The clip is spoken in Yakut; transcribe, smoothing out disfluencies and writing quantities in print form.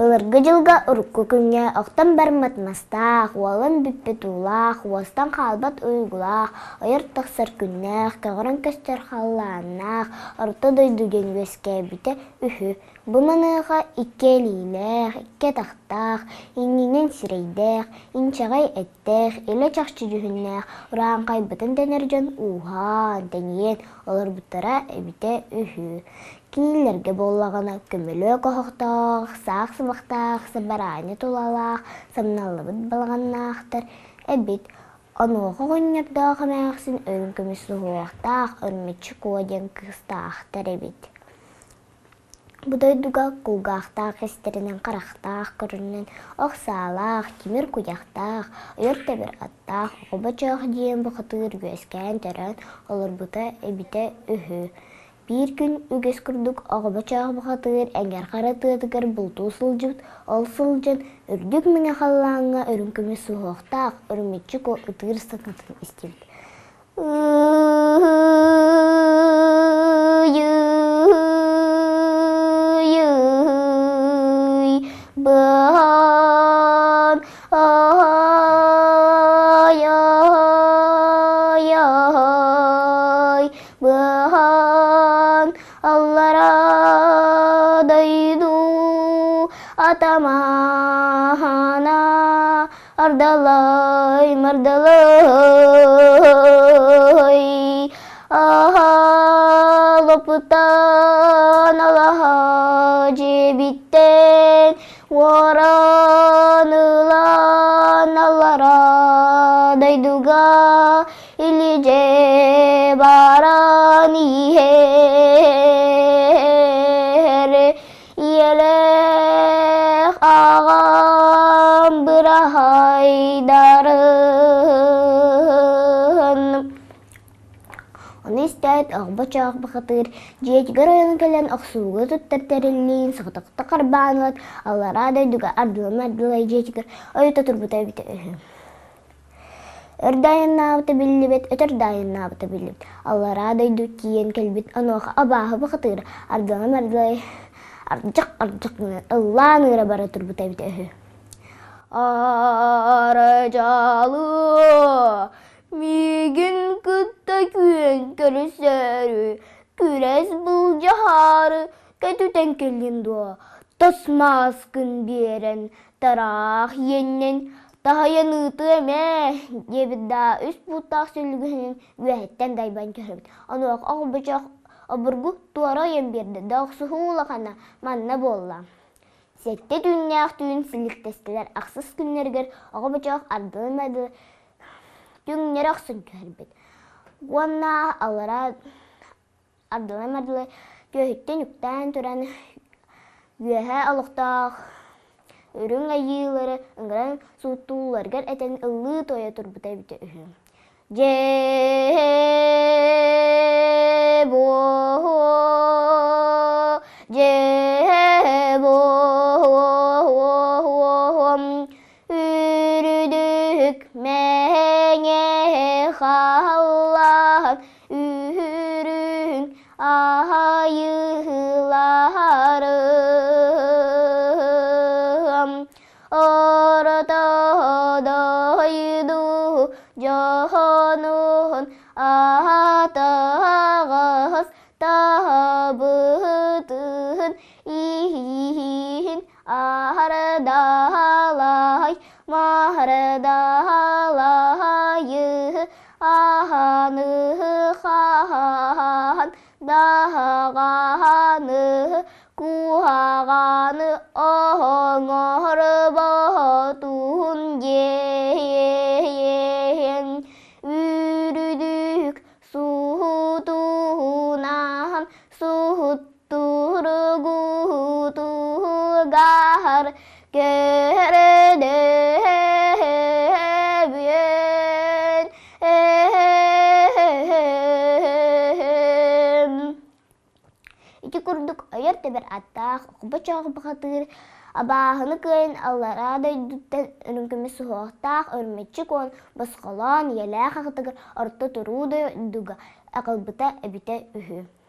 Былыргы дьылга урукку күҥҥэ охтон барыммат мастаах, уолан бүппүт уулаах, уостан хаалбат уйгулаах, ойор тахсар күннээх, көҕөрөн көстөр халлааннаах Орто дойду диэн үөскээбитэ үһү. Бу маныаха икки илиилээх, икки атахтаах, иннинэн сирэйдээх, инчэҕэй эттээх, илэ-чахчы дьүһүннээх урааҥхайбытын дэнэр дьон ууһаан, тэнийэн олорбуттара эбитэ үһү. Кинилэргэ буоллаҕына көмүлүөк оһохтоох, саах сыбахтаах, сабараанньа тулалаах, самналлыбыт балаҕаннаахтар эбит. Онуоха оҕонньордоох эмээхсин өҥ көмүс суһуохтаах Өрмөччү Куо диэн кыыстаахтар эбит. Бу дойдуга кулгаахтаах истэринэн харахтаах көрүнэн ох саалаах, тимир куйахтаах, ойор-тэбэр аттаах оҕобочоох диэн бухатыыр үөскээн төрөөн олорбута эбитэ үһү. Биир күн үгэс курдук оҕобочоох бухатыыр эҥэр хара тыатыгар бултуу сылдьыбыт, ол сылдьан үрдүк мэҥэ халлааҥҥа үрүҥ көмүс суһуохтаах үрүмэччи куо ытыыр саҥатын истибит. Быһан ай-ай-ай быһан аллара дойду атамаана Ардалай, мардалай, аһа лопутан алаһа дьиэбиттэн уоран ылан аллара дойдуга илдьэ баран иһэр Ийэлээх аҕам быраһайдарын Ону истээт, оҕобочоох бухатыыр дьиэтигэр ойон кэлэн охсууга туттар тэриллиин соҕотохто харбаан ылан аллараа дойдуга ардылама-ардылай дьиэтигэр ойута турбута эбитэ үһү. Өр да айаннаабыта биллибэт, өтөр да айаннаабыта биллибэт. Аллараа дойду тиийэн кэлбит, онуоха абааһы бухатыыра ардылам-ардылай ардьах-ардьах гынан ыллаан ыыра бара турбута эбитэ үһү. Арыдьалыы миигин кытта күөн көрүсөөрү, күрэс былдьаһаары көтүтэн кэллин дуо? Тос мааскын биэрэн, тараах иэннэн Таһыйан ыытыам ээ, диэбит да үс бууттаах сүллүгэһинэн үөһэттэн дайбан түһэрбит. Онуоха оҕобучох обургу туора ойон биэрдэ да охсуһуу улахана манна буолла. Сэттэ түүннээх түүн силиктэстилэр ахсыс күннэригэр оҕобучох ардылы-мадылы түҥнэри охсон түһэрбит. Уонна аллара ардылай-мардылай түөһүттэн үктээн туран үөһэ олохтоох үрүҥ айыылары ыҥыран сууттуулларыгар этэн ыллыы-туойа турбута эбитэ үһү. Дьээ-буо, дьээ-буо, үрдүк мэҥэ халлаан Үһүрүн аһайыыларым Орто дойду дьоһунун аһатаҕас таһабытын иһин Аһардаалай, маһардаалайы аһаны хаһан даһаҕаны куһаҕаны оҥорботун диэн үрдүк суутунан суһуттургутугар көрдөбүөн Ити курдук ойор-тэбэр аттаах окубочоох бухатыыр абааһыны кыайан аллараа дойдуттан үрүҥ көмүс суһуохтаах өрүмэччи куон босхолоон ийэлээх аҕатыгар орто туруу дойдуга аҕалбыта эбитэ үһү.